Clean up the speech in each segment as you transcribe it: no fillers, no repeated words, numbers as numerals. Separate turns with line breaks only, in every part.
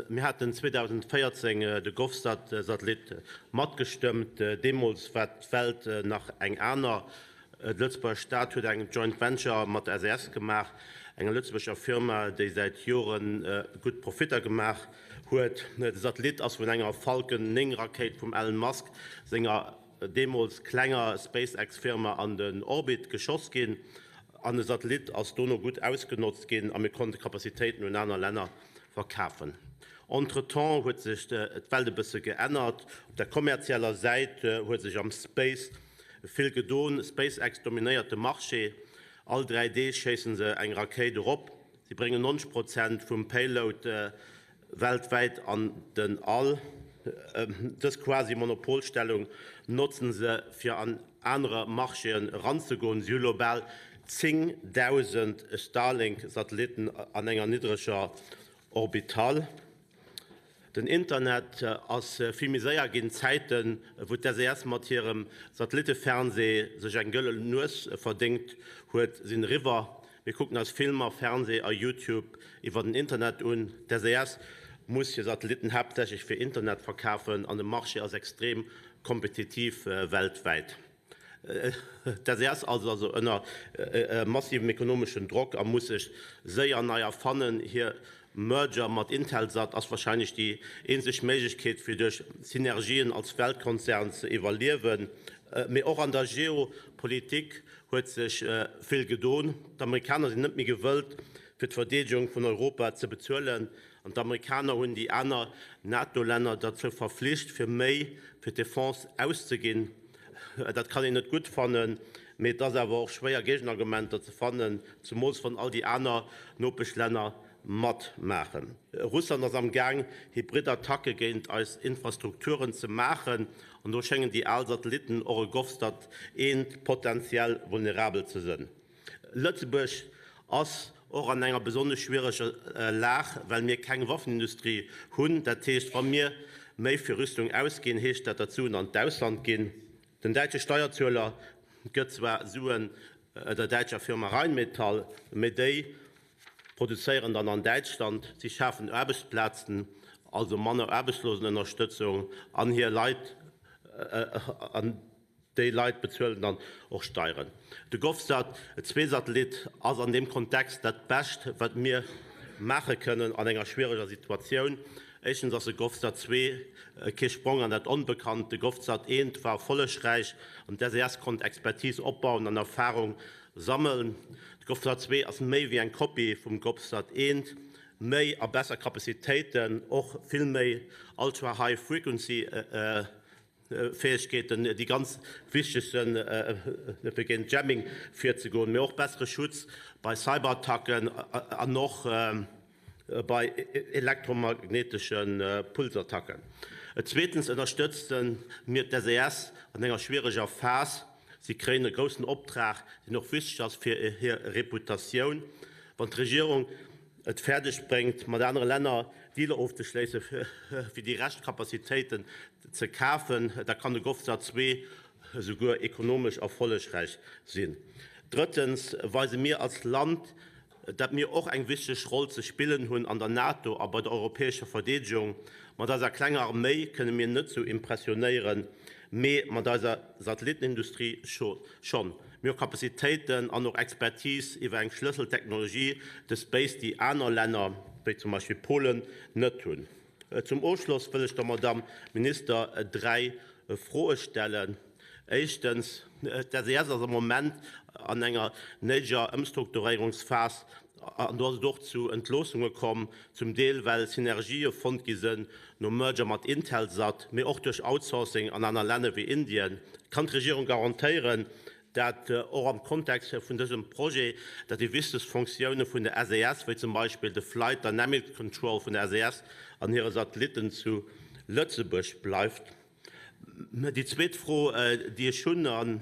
Mir haten 2014 de GovSat-Satellit matgestëmmt. Deemools war d'Welt nach eng aner. De Lëtzebuerger Staat huet eng Joint Venture mat der SES gemaach, enger lëtzebuerger Firma, déi säit Jore gutt Profitter gemaach huet. De Satellit ass vun enger Falcon 9 Rakéit vum Elon Musk senger deemools klenger SpaceX-Firma an den Orbit geschoss ginn. An de Satellit ass dono gutt ausgenotzt ginn a mir konnte Capacitéiten un aner Länner verkafen. Entretemps huet sech d'Welt e bësse geännert. Op der kommerzieller Säit huet sech am Space vill gedon. SpaceX dominéiert de Marché. All 3 Deeg schéisse se eng Rakéit erop. Si bréngen 90 Prozent vum Payload weltwäit an den All. Dës quasi Monopolstellung notzen se fir an anere Marchéen eranzegoen. Si hu lo bal 10.000 Starlink-Satellitten an enger niddreger Orbital. Den Internet ass vill méi séier ginn. D'Zäiten, wou d'SES mat hirem Satellittefernsee sech eng gëllen Nues verdéngt huet, sinn eriwwer. Mir kucken eis Filmer, Fernsee a Youtube iwwer den Internet un. D'SES muss hir Satellitten haaptsächlech fir Internet verkafen an de Marché ass extrem kompetitiv weltwäit. D'SES ass also ënner massivem ekonomeschen Drock a muss sech séier nei erfannen. Hir Merger mat Intelsat ass warscheinlech déi eenzeg Méiglechkeet fir duerch Synergien als Weltkonzern ze iwwerliewen. Mee och an der Geopolitik huet sech vill gedon. D'Amerikaner sinn net méi gewëllt fir d'Verdeedegung vun Europa ze bezuelen an d'Amerikaner hunn déi aner NATO-Länner derzou verflicht fir méi fir d'Defense auszeginn. Dat kann een net gutt fannen, mee et ass awer och schwéier Géigenargumenter ze fannen, zemools wann all déi aner Nopeschlänner matmaachen. Russland ass am Gaang hybrid Attacke géint eis Infrastrukturen ze maachen an do schéngen déi al Satellitten, och e Govsat I, potentiell vulnerabel ze sënn. Lëtzebuerg ass och an enger besonnesch schwiereger Lag, well mir keng Waffenindustrie hunn. Dat heescht, wa mir méi fir Rüstung ausginn, heescht dat, datt Suen an d'Ausland ginn. Den däitsche Steierzueler gëtt zwar Suen der däitscher Firma Rheinmetall, mee déi produzéieren dann an Däitschland, si schafen Aarbechtsplazen, also manner Aarbechtslosenënnerstëtzung an hir Leit an Déi Leit bezuelen dann och Steieren. De GovSat II-Satellit ass an deem Kontext dat Bescht, wat mir maache kënnen an enger schwiereger Situatioun. Éischtens ass de GovSat II kee Sprong an dat Onbekannt. De GovSat I war erfollegräich an d'SES konnt Expertise opbauen an Erfarung sammeln. De GovSat II ass méi wéi eng Kopie vum GovSat I, méi a besser Capacitéiten, och vill méi Ultra High Frequency Fäegkeeten, déi ganz wichteg sënn, fir géint Jamming virzegoen, mee och bessere Schutz bei Cyberattacken an och bei elektromagnetesche Pulsattacken. Zweetens ënnerstëtze mir d'SES an enger schwiereger Phas. Si kréien e groussen Optrag, deen och wichteg ass fir hir Reputatioun. Wann d'Regierung et fäerdeg bréngt, mat anere Länner Dealer ofzeschléisse fir déi Rescht Capacitéiten ze kafen, da kann de GovSat 2 esouguer ekonomesch erfollegräich sinn. Drëttens weise mir als Land, dat mir och eng wichteg Roll ze spillen hunn an der NATO a bei der europäescher Verdeedegung. Mat eiser klenger Arméi kënne mir net sou impressionéieren, mee mat eiser Satellittenindustrie schonn. Mir hu Capacitéiten an och Expertise iwwer eng Schlësseltechnologie, de Space, déi aner Länner, wéi zum Beispill Polen, net hunn. Zum Ofschloss wëll ech der Madamm Minister 3 Froe stellen. Éischtens, d'SES ass am Moment an enger néideger Ëmstrukturéierungsphas an do ass et och zu Entloossunge komm, zum Deel well Synergië fonnt gi sënn nom Merger mat Intelsat, mee och duerch Outsourcing an aner Länner wéi Indien. Kann d'Regierung garantéieren, dat och am Kontext vun dësem Projet, dat déi wichtegst Fonctioune vun der SES, wéi zum Beispill de Flight Dynamics Control vun der SES an hire Satellitten zu Lëtzebuerg bleift? Déi zweet Fro, déi ech hunn, an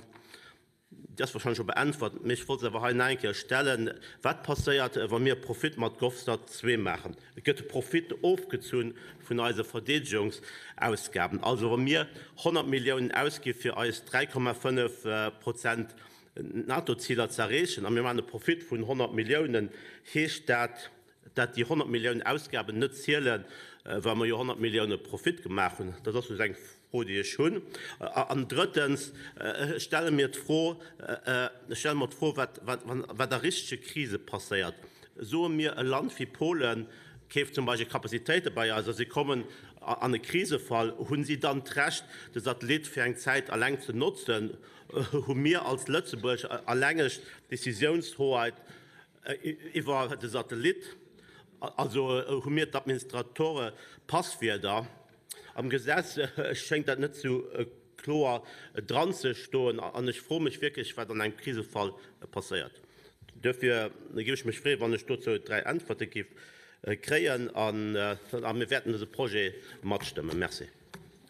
déi ass wahrscheinlech scho beäntwert, mee ech wollt se awer hei nach eng Kéier stellen, Wat passéiert, wa mir Profit mat GovSat 2 maachen? Et gëtt de Profit ofgezunn vun eise Verdeedegungsausgaben. Also wa mir 100 Milliounen ausgi fir eis 3,5 Prozent NATO-Ziler ze erreechen a mir maachen e Profit vun 100 Milliounen, heescht dat. dat déi 100 Milliounen Ausgaben net zielen, well mer jo 100 Millioune Profit gemaach hunn? Dat ass just eng Fro, déi ech hunn. An drëttens stelle mir d'Fro, stelle mer d'Fro, wat, wat a richtege Krise passéiert. Soe mir, e Land wéi Polen keeft zum Beispill Capacitéite bei eis a si kommen an e Krisefall, hunn si dann d'Recht, de Satellit fir eng Zäit eleng ze notzen? Hu mir als Lëtzebuerg allengeg d'Décisiounshoheit iwwer de Satellit? Also hu mir d'Administratore Passwierder? Am Gesetz schéngt dat net sou kloer dran ze stoen an ech froe mech wierklech, wat an engem Krisefall passéiert. Duerfir géif ech mech freeën, wann ech dozou 3 Äntwerte géif kréien a mir wäerten dëse Projet matstëmmen. Merci.